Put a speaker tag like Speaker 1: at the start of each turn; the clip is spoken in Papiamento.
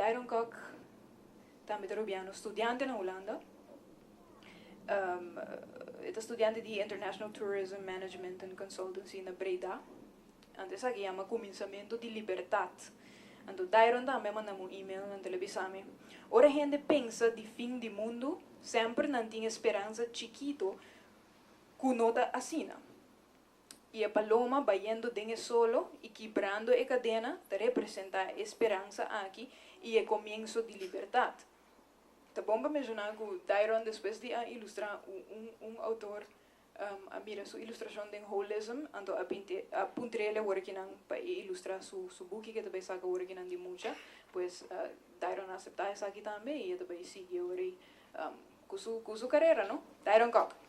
Speaker 1: Dairon Kock tambe ta rubiano, studiante na Hulanda. E ta studiante di International Tourism Management and Consultancy na Breda. Anto esaki yama kuminsamentu di libertat. Anto Dairon tambe a manda mi un email, anto el a bisa mi, Ora hende pensa di fin di mundu, semper nan tin e speransa chikito ku no ta asina. I e paloma bayendo den e solo i kibrando e kadena ta representá e speransa aki i e komienso di libertat. Ta bon pa menshoná ku Dairon despues di a ilustrá un un outor a mira su ilustrashon den Holism anto a binti a puntr'el awor kinan pa e ilustrá su su buki ku e ta bai saka awor kinan di mucha. Pues Dairon a aseptá esaki tambe i e ta bai sigui awor ei ku su ku su karera no. Dairon Kok.